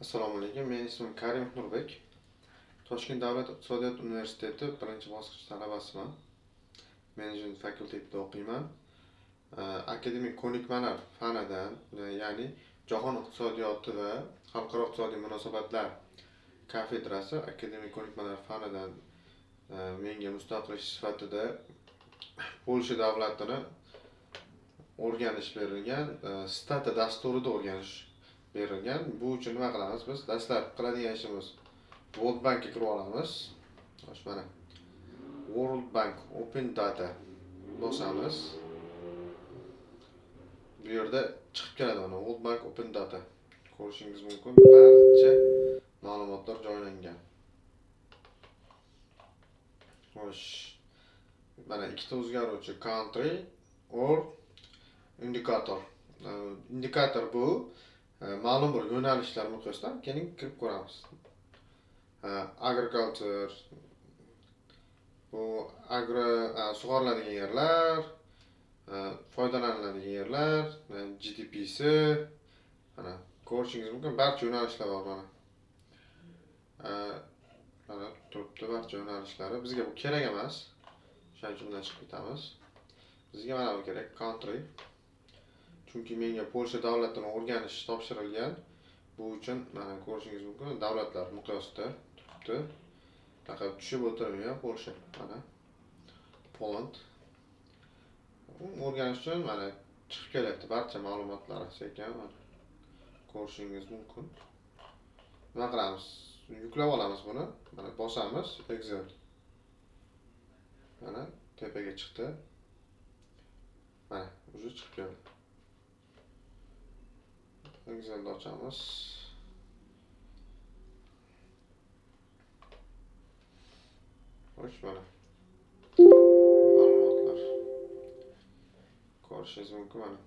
Assalomu alaykum, meni ismim Karimov Nurbek. Toshkent davlat iqtisodiyot universiteti birinchi bosqich talabasiman. Menejment fakultetida o'qiyman. Akademik ko'nikmalar fanidan, ya'ni jahon iqtisodiyoti va xalqaro iqtisodiy munosabatlar kafedrasi akademik ko'nikmalar fanidan menga mustaqil ish sifatida Polsha davlatini o'rganish berilgan, Stata dasturida o'rganish berilgan. Bu uchun nima qilamiz? Biz dastlab qiladigan ishimiz World Bankka kirib olamiz. Xo'sh, mana World Bank Open Data bosamiz. Bu yerda chiqib keladi mana World Bank Open Data. Ko'rishingiz mumkin, barcha ma'lumotlar joylangan. Xo'sh, mana ikkita o'zgaruvchi country or indikator. Indikator bu ma'lum bir yo'nalishlar miqyosida. Keling, kirib ko'ramiz. Agriculture bu agro, sug'oriladigan yerlar, foydalaniladigan yerlar, GDPsi, mana ko'rishingiz mumkin, barcha yo'nalishlar bor mana. Mana turibdi barcha yo'nalishlari. Bizga bu kerak emas. Shuning uchun bundan chiqib ketamiz. Bizga mana bu kerak, country. Chunki menga Polsha davlatini o'rganish topshirilgan. Bu uchun mana ko'rishingiz mumkin, davlatlar miqyosida turibdi. Bunaqa tushib o'tirmayman Polsha. Mana Poland. O'rganish uchun mana chiqib kelyapti barcha ma'lumotlar sekin, mana ko'rishingiz mumkin. Nima qilamiz? Yuklab olamiz buni. Mana bosamiz Excel. Mana tepaga chiqdi. Mana уже chiqib keldi. Excel'ni ochamiz. Xo'sh, mana ma'lumotlar. Ko'rishingiz mumkin mana.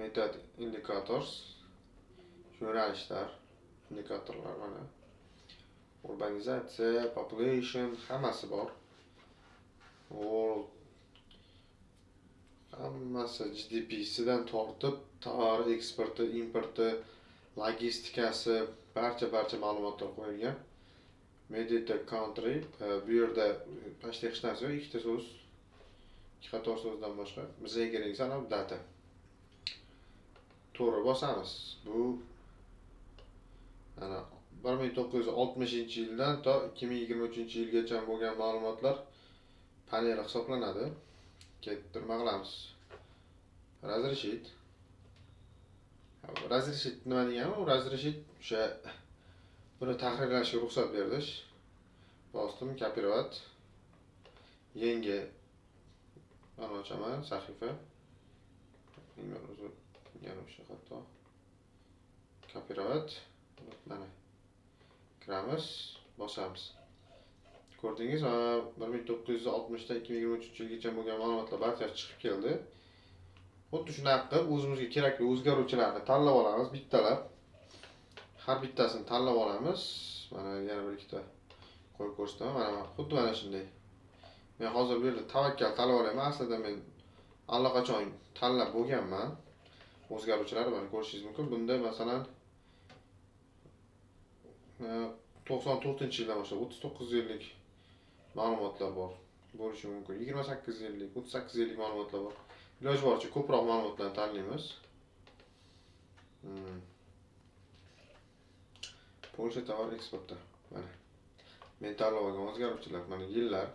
Method indicators, yo'nalishlar, indikatorlar mana. Urbanizatsiya, population hammasi bor. World hammasi, GDPsidan tortib tovar eksporti, importi, logistikasi, barcha ma'lumotlar qo'yilgan. Media country, bu yerda почти hech narsa yo'q, ikkita so'z, ikki qator so'zdan boshqa. Bizga keraklisi ana data. To'g'ri bosamiz. Bu mana 1960-yildan to 2023-yilgacha bo'lgan ma'lumotlar paneli hisoblanadi. Ketdi, nima qilamiz? Разрешить. Разрешить nima degani? U разрешить o'sha buni tahrirlashga ruxsat berdish. Bosdim, копировать. Yangi mana ochaman sahifa. Yana o'sha xato. Копировать. Mana kiramiz, bosamiz. Ko'rdingiz, mana 1960 dan 2023-yilgacha bo'lgan ma'lumotlar barchasi chiqib keldi. Xuddi shunaqa qilib o'zimizga kerakli o'zgaruvchilarni tanlab olamiz bittalab. Har bittasini tanlab olamiz. Mana yana bir ikkita qo'yib ko'rsataman. Mana xuddi mana shunday. Men hozir bu yerda tavakkal tanlab olayman. Aslida men allaqachon tanlab bo'lganman. O'zgaruvchilarni mana ko'rishingiz mumkin. Bunda masalan 94-yildan boshlab 39 yillik ma'lumotlar bor. Bo'lishi mumkin. 28 yillik, 38 yillik ma'lumotlar bor. Iloji boricha ko'proq ma'lumotlarni tanlaymiz. Polsha tovar eksporti. Mana. Men tanlab olgan o'zgaruvchilar mana yillar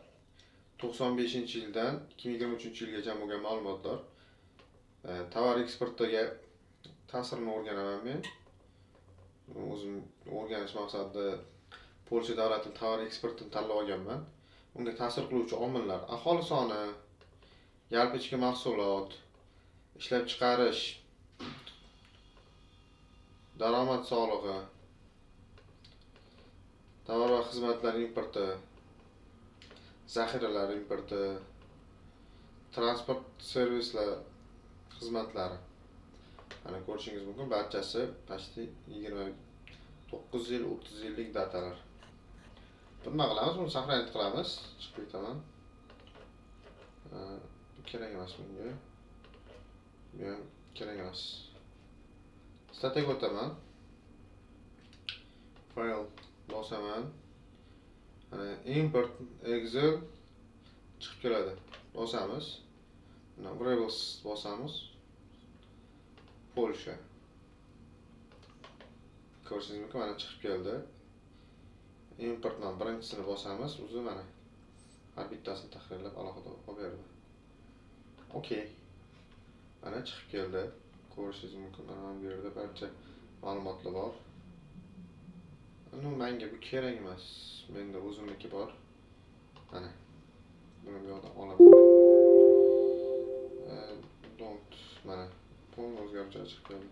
95-yildan 2023-yilgacha bo'lgan ma'lumotlar. Tovar eksportiga ta'sirini o'rganaman men. O'zim o'rganish maqsadida Polsha davlatining tovar eksportini tanlab olganman. Unga ta'sir qiluvchi omillar: aholi soni, yalpi ichki mahsulot, ishlab chiqarish, daromad solig'i, tovar va xizmatlar importi, zaxiralar importi, transport servislar xizmatlari. Mana ko'rishingiz mumkin, barchasi почти 29 yil, 30 yillik datalar. Nima qilamiz? Buni сохранить qilamiz. Chiqib ketaman. Bu kerak emas menga. Bu ham kerak emas. Stataga o'taman. Fayl bosaman. Mana import Excel chiqib keladi. Bosamiz. Mana Variables bosamiz. Polsha. Ko'rishingiz mumkin, mana chiqib keldi. Importdan birinchisini bosamiz, o'zi mana har bittasini tahrirlab alohida olib berdi. Okey. Mana chiqib keldi. Ko'rishingiz mumkin, mana bu yerda barcha ma'lumotlar bor. Ну, menga bu kerak emas. Menda o'zimniki bor. Mana. Buni bu yoqdan olaman. Don't mana polni o'zgaruvchi chiqib keldi.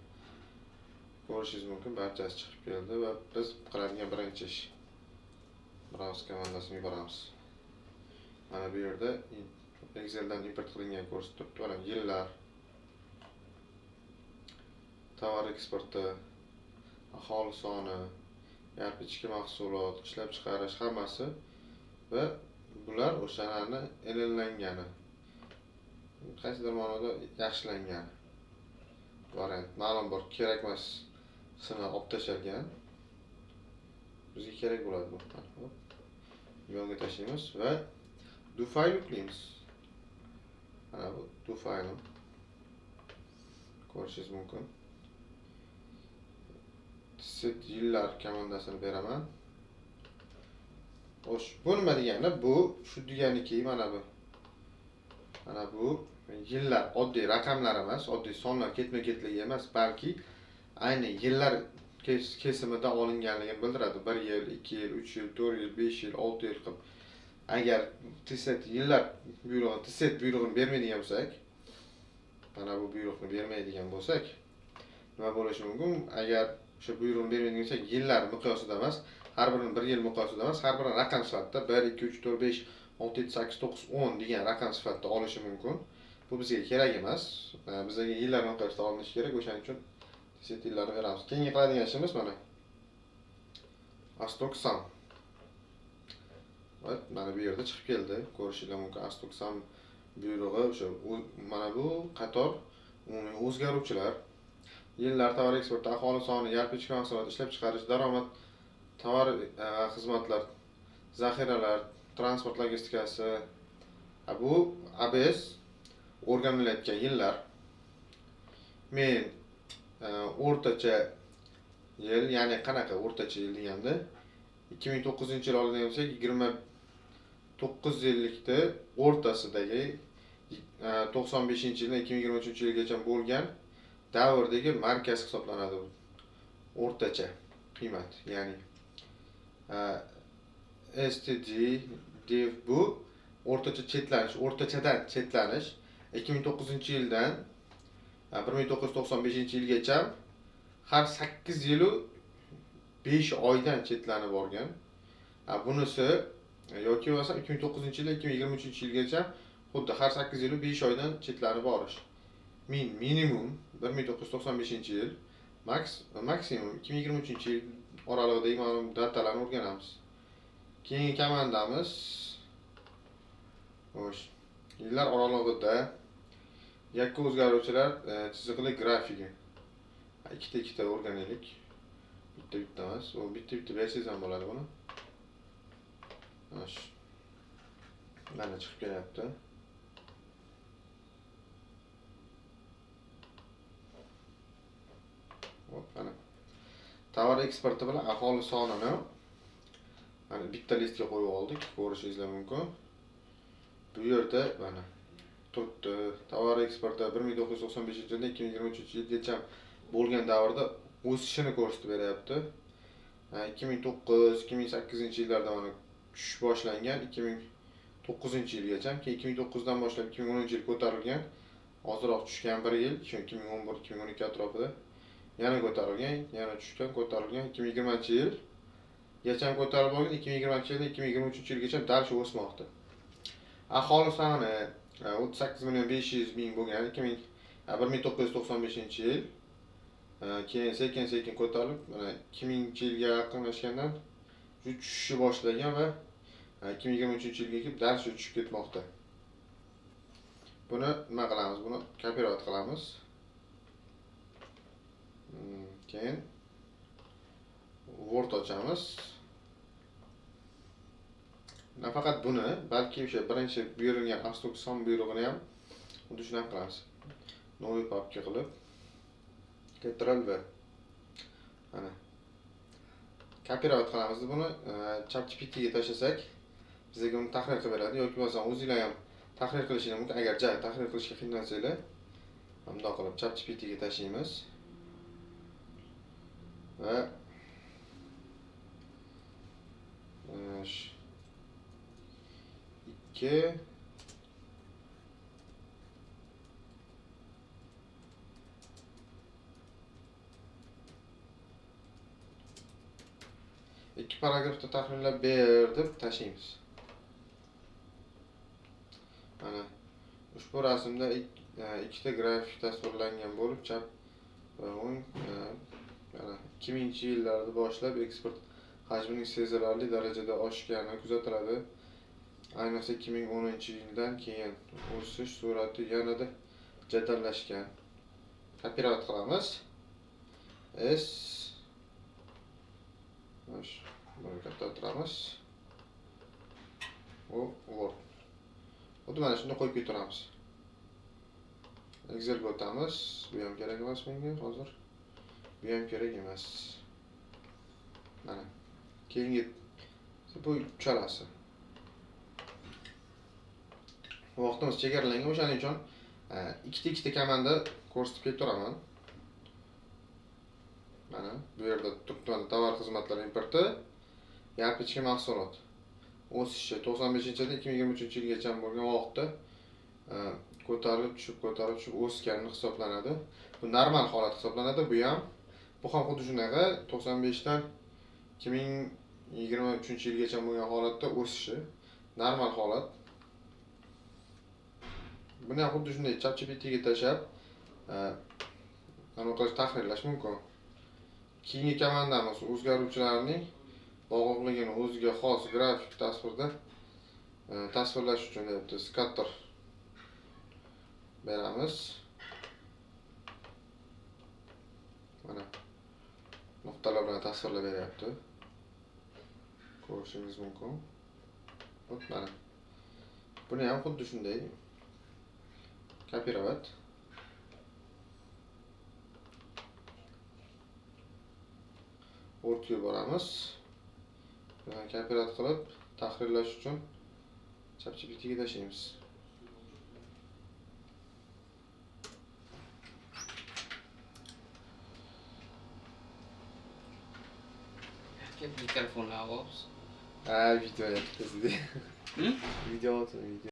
Ko'rishingiz mumkin, barchasi chiqib keldi va biz qiladigan birinchi ish browse komandasini yuboramiz. Mana bu yerda Exceldan import qilingan ko'rsatib turibdi. Mana yillar, tovar eksporti, aholi soni, yalpi ichki mahsulot, ishlab chiqarish hammasi va bular o'shalarni elinlangani, qaysidir ma'noda yaxshilangani variant. Ma'lum bir kerak emas qismlar olib tashlangan. Bizga kerak bo'ladi bu. Hop. Bu yoqqa tashlaymiz va do fayl yuklaymiz. Mana bu do faylim. Ko'rishingiz mumkin. Set yillar komandasini beraman. Xo'sh, bu nima degani? Bu shu deganiki, mana bu. Mana bu yillar oddiy raqamlar emas, oddiy sonlar ketma-ketligi emas, balki ayni yillar kesimida olinganligini bildiradi. 1 yil, 2 yil, 3 yil, 4 yil, 5 yil, 6 yil qilib. Agar tset yillar buyrug'ini, tset buyrug'ini bermaydigan bo'lsak, mana bu buyruqni bermaydigan bo'lsak, nima bo'lishi mumkin? Agar o'sha buyruqni bermaydigan bo'lsak, yillar miqyosida emas, har birini 1 yil miqyosida emas, har birini raqam sifatida 1, 2, 3, 4, 5, 6, 7, 8, 9, 10 degan raqam sifatida olishi mumkin. Bu bizga kerak emas. Bizga yillar miqyosida olinishi kerak, o'shaning uchun set yillarni beramiz. Keyingi qiladigan ishimiz mana astok sum. Evet, mana bu yerda chiqib keldi. Ko'rishinglar mumkin. Astok sum buyrug'i o'sha mana bu qator umumiy o'zgaruvchilar, yillar, tovar eksporti, aholi soni, yalpi ichki mahsulot, ishlab chiqarish, daromad, tovar xizmatlar, zaxiralar, transport logistikasi. Bu ABS o'rganilayotgan yillar. Men o'rtacha yil, ya'ni qanaqa o'rtacha yil deganda 2009 yil oladigan bo'lsak, 29 yillikni o'rtasidagi 95-yildan 2023-yilgacha bo'lgan davrdagi markaz hisoblanadi bu. O'rtacha qiymat, ya'ni STD dev bu o'rtacha chetlanish, o'rtachadan chetlanish 2009-yildan 1995-yilgacha har 8 yilu 5 oydan chetlanib borgan. Bunisi yoki bo'lmasa 2009-yildan 2023-yilgacha xuddi har 8 yilu 5 oydan chetlanib borish. Minimum 1995-yil, maksimum 2023-yil oralig'idagi ma'lum datalarni o'rganamiz. Keyingi komandamiz, xo'sh, yillar oralig'ida yakka o'zgaruvchilar chiziqli grafigi. Ikkita ikkita o'rganaylik. Bitta bitta emas, u bitta bitta bersangiz ham bo'ladi buni. Mana shu. Mana chiqib kelyapti. Hop, mana. Tovar eksporti bilan aholi sonini mana bitta listga qo'yib oldik, ko'rishingizlar mumkin. Bu yerda mana turibdi. Tovar eksporti 1995-yildan 2023-yilgacha bo'lgan davrda o'sishini ko'rsatib beryapti. 2009, 2008-yillarda mana tushish boshlangan, 2009-yilgacha, keyin 2009dan boshlab 2010-yil ko'tarilgan, ozroq tushgan bir yil, shu 2011, 2012 atrofida yana ko'tarilgan, yana tushgan, ko'tarilgan, 2020-yilgacha ko'tarilib olgan, 2020-yildan 2023-yilgacha dal shu o'smoqda. Aholi soni 38 million 500 ming bo'lgan 1995-yil, keyin sekin-sekin ko'tarilib, mana 2000-yilga yaqinlashgandan shu tushishni boshlagan va 2023-yilga kelib dal shu tushib ketmoqda. Buni nima qilamiz? Buni kopirovat qilamiz. Keyin Word ochamiz. Nafaqat buni, balki o'sha birinchi buyurilgan avstok son buyrug'ini ham xuddi shunaqa qilamiz. Новый papka qilib Ctrl V. Mana. Kopirovat qilamiz buni, ChatGPT ga tashlasak, bizga uni tahrir qilib beradi yoki bo'lmasa o'zinglar ham tahrir qilishingiz mumkin. Agar ja tahrir qilishga qiynalsanglar, bundoq qilib ChatGPT ga tashlaymiz. Va 2 2 paragrafda tahrirlab ber deb tashlaymiz. Mana ushbu rasmda ikkita grafik tasvirlangan bo'lib, chap va o'ng mana 2000-yillarda boshlab eksport hajmining sezilarli darajada oshgani kuzatiladi. Ayniqsa 2010-yildan keyin o'sish sur'ati yanada jadallashgan. Kopirovat qilamiz. S buni kattatiramiz. Bu Word. Xuddi mana shuni qo'yib keturamiz. Excelga o'tamiz. Bu ham kerak emas menga hozir. Bu ham kerak emas. Mana. Keyingi bu uchalasi. Vaqtimiz chegaralangan, o'shaning uchun ikkita komanda ko'rsatib ketaveraman. Mana bu yerda turibdi tovar xizmatlar importi, yalpi ichki mahsulot o'sishi 95-yildan 2023-yilgacha bo'lgan vaqtda ko'tarilib tushib, ko'tarilib tushib o'sgani hisoblanadi. Bu normal holat hisoblanadi. Bu ham xuddi shunaqa 95 dan 2023-yilgacha bo'lgan holatda o'sishi normal holat. Buni ham xuddi shunday ChatGPT ga tashlab, anaqa tahrirlash mumkin. Keyingi komandamiz o'zgaruvchilarning bog'liqligini o'ziga xos grafik tasvirda tasvirlash uchun deyapti. Scatter beramiz. Mana nuqtalar bilan tasvirlab beryapti. Ko'rishingiz mumkin. Hop, mana. Buni ham xuddi shunday kopirovat. Wordga boramiz. Kopirovat qilib tahrirlash uchun ChatGPT ga tashlaymiz. Mikrofonni olib. Ha, video yaptı. Video olsun, video.